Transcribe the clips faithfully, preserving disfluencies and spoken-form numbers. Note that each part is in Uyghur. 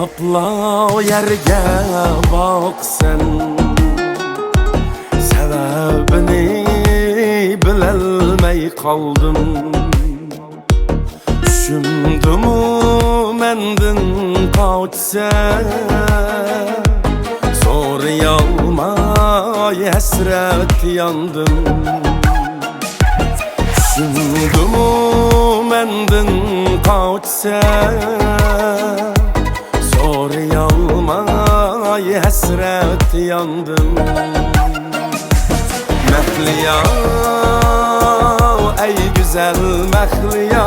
قاپلاۋ يەرگە باقىسەن، سەۋەبىنى بىلەلمەي قالدىم. چۈشۈمدىمۇ مەندىن قاچىسەن، سورىيالماي ھەسرەت ياندىم. چۈشۈمدىمۇ مەندىن قاچىسەن، سورىيالماي ھەسرەت ياندىم. مەھلىيا، ئەي گۈزەل مەھلىيا،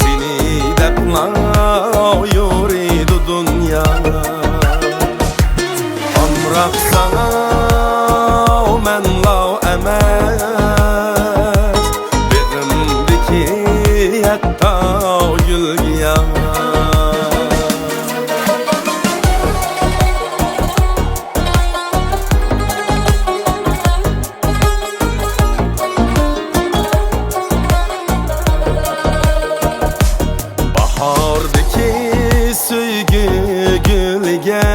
سېنى دەپلا يورۇيدۇ دۇنيا. ئامراق ساڭا مەنلا ئەمەس، بېغىمدىكى ھەتتا گۈلگىياھ. باھاردىكى سۆيگۈ گۈلىگە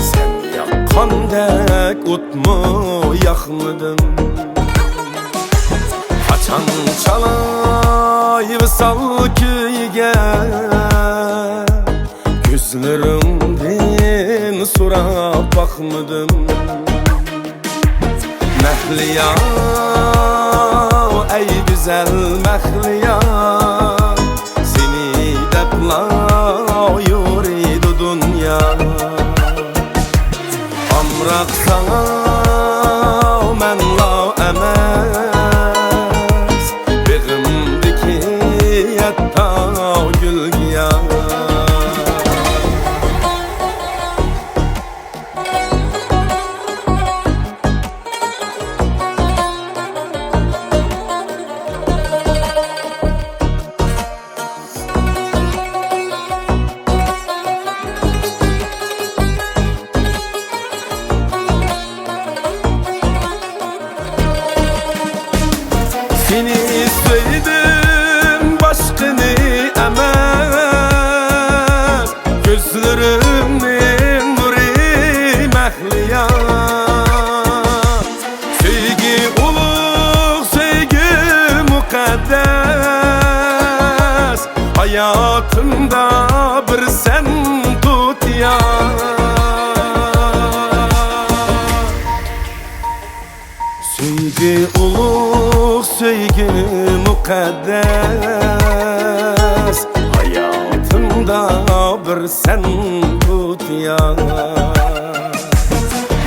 سەن ياققاندەك ئوتمۇ ياقمىدىم. قاچان چالاي ۋىسال كۈيىگە، كۆزلىرىڭدىن سوراپ باقمىدىم. مەھلىيا، ئەي گۈزەل مەھلىيا، سېنى دەپلا يورۇيدۇ دۇنيا. ئامراق ساڭا مەنلا ئەمەس، بېغىمدىكى ھەتتا گۈلگىياھ. سېنى سۆيدۈم، باشقىنى ئەمەس، كۆزلىرىمنىڭ نۇرى مەھلىيا. سۆيگۈ ئۇلۇغ، سۆيگۈ مۇقەددەس، ھاياتىمدا بىر سەن تۇتىيا. سۆيگۈ ئۇلۇغ، سۆيگۈ مۇقەددەس، ھاياتىمدا بىر سەن تۇتىيا.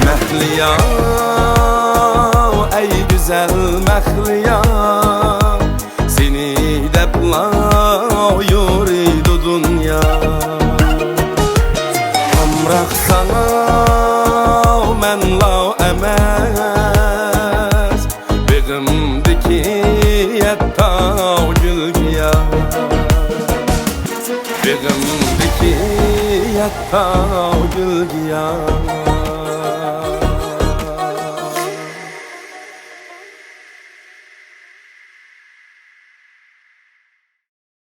مەھلىيا، ئەي گۈزەل مەھلىيا، سېنى دەپلا يورۇيدۇ دۇنيا. ئامراق ساڭا مەنلا ئەمەس، بېغىمدىكى ھەتتا گۈلگىياھ. بېغىمدىكى ھەتتا گۈلگىياھ.